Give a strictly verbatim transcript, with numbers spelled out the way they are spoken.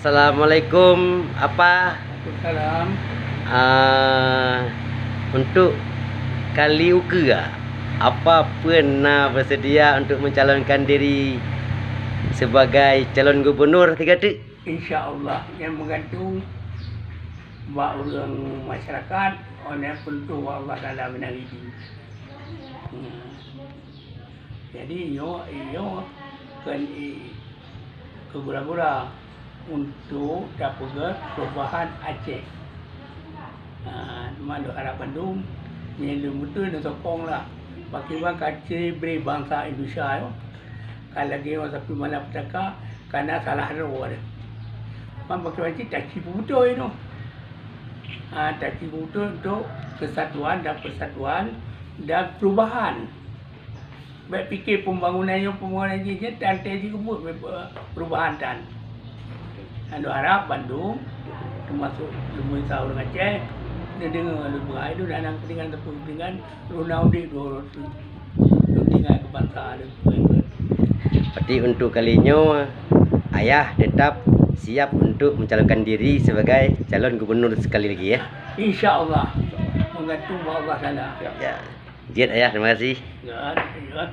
Assalamualaikum, Apa. Waalaikumsalam. Ah, untuk kali ukeue, Apa peue na bersedia untuk mencalonkan diri sebagai calon gubernur Tiga Teuk? Insya Allah, nyan meugantung bak ureuëng masyarakat, oh nyan peuntôh bak Allah Taala meunan ridhi. Hmm. Jadi, nyoe, nyoe kon i-, keu gura-gura untuk tapeugöt perubahan Aceh. Ha, teuma lôn harab bandum, meunyoe lôn beutôi neusokong lah. Pakriban ka cre-, bri bansa Indonesia nyoe, ka lagèe ureuëng sapeue malam petaka, ka na salah droe deh. Man pakriban cit taci peubeutôi nyoe. Ha, taci peubeutôi untuk kesatuan dan persatuan dan perubahan. Bèk pike pembangunan nyoe, pembangunan jih, jih tan teuh jikeubeuet, eh, perubahan tan. Lôn harab bandum, teumasok lumboi sa ureuëng Aceh, neudeungoe lôn peugah, lôn hana keudeungan sapeue keudeungan, lôn na udép dua uroe teuk. Lôn tinggai keu bansa lôn peue. Berarti untuk kali nyoe, Ayah tetap siap untuk mencalonkan diri sebagai calon gubernur sekali lagi, ya? Insya Allah, meugantung bak Allah Taala. Ya. Jeuet, Ayah, terima kasih. Ya, ya.